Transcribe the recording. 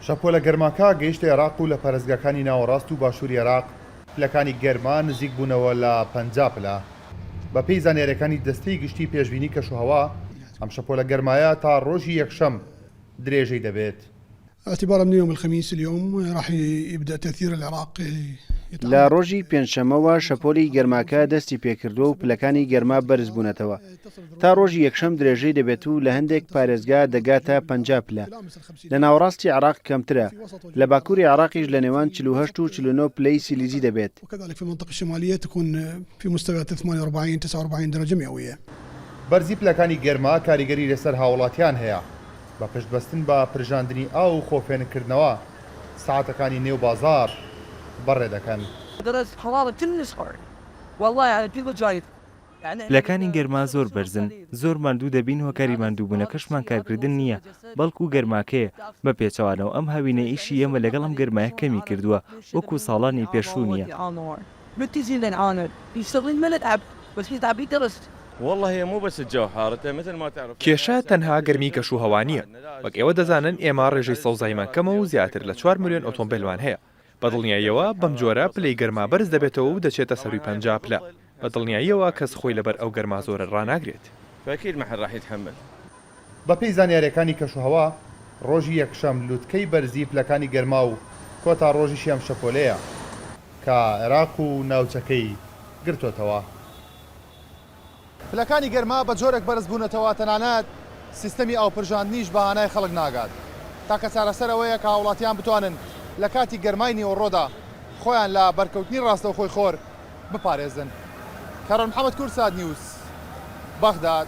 شەپۆلە گەرماکە گەیشتە عێراق و لە پارێزگاکانی ناوەڕاست و باشووری عێراق پلەکانی گەرما نزیکبوونەوە لە 50 پلە. بەپێی زانیارییەکانی دەستەی گشتی پێشبینی کەشوهەوا، ئەم شەپۆلە گەرمایە تا ڕۆژی یەکشەم درێژەی دەبێت. اعتبارا من يوم الخميس اليوم راح يبدأ تأثير العراق لە ڕۆژی پێنجشەممەوە شەپۆلی گەرماکە دەستی پێکردووە و پلەکانی گەرما بەرزبوونەتەوە. تا ڕۆژی یەکشەم درێژەی دەبێت و لە هەندێک پارێزگا دەگاتە 50 پلە. لە ناوەڕاستی عێراق کەمترە، لە باکووری عێراقیش لە نێوان 48 و 49 پلەی سیلیزی دەبێت. وكذلك في المنطقة الشمالية تكون في مستويات 48 49 درجة مئوية. بەرزی پلەکانی گەرما کاریگەری لەسەر هاوڵاتیان هەیە، بە پشتبەستن بە پرژاندنی ئاو و خۆفێنککردنەوە سەعاتەکانی نێو بازاڕ بەڕێدەکەن. پلەکانی گەرما زۆر بەرزن، زۆر ماندوو دەبین هۆکاری ماندووبوونەکەشمان کارکردن نییە، بەڵکو گەرماکەیە، بە پێچەوانەوە ئەم هاوینە ئیشی ئێمە لەگەڵ ئەم گەرمایە کەمی کردووە، وەکو ساڵانی پێشوو نییە. کێشە تەنها گەرمی کەشوهەوا نییە، وەک ئێوە دەزانن ئێمە ڕێژەی سەوزاییمان کەمە و زیاتر لە چوار ملیۆن ئۆتۆمبێلمان هەیە، بە دڵنیاییەوە بەم جۆرە پلەی گەرما بەرز دەبێتەوە و دەچێتە سەرووی 50 پلە، بە دڵنیاییەوە کەس خۆی لەبەر ئەو گەرما زۆرە ڕاناگرێت. بەپێی زانیارییەکانی کەشوهەوا، ڕۆژی یەکشەم لوتکەی بەرزی پلەکانی گەرما و کۆتا ڕۆژیشی ئەم شەپۆلەیە کە عێراق و ناوچەکەی گرتۆتەوە. پلەکانی گەرما بە جۆرێک بەرزبوونەتەوە تەنانەت سیستەمی ئاوپرژاندنیش بە هانای خەڵک ناگات. تاکە چارەسەر ئەوەیە کە هاوڵاتیان بتوانن لە کاتی گەرمای نیوەڕۆدا خۆیان لە بەرکەوتنی ڕاستەوخۆی خۆر بپارێزن. کارۆن محەمەد کوردسات نیوز، بەغداد.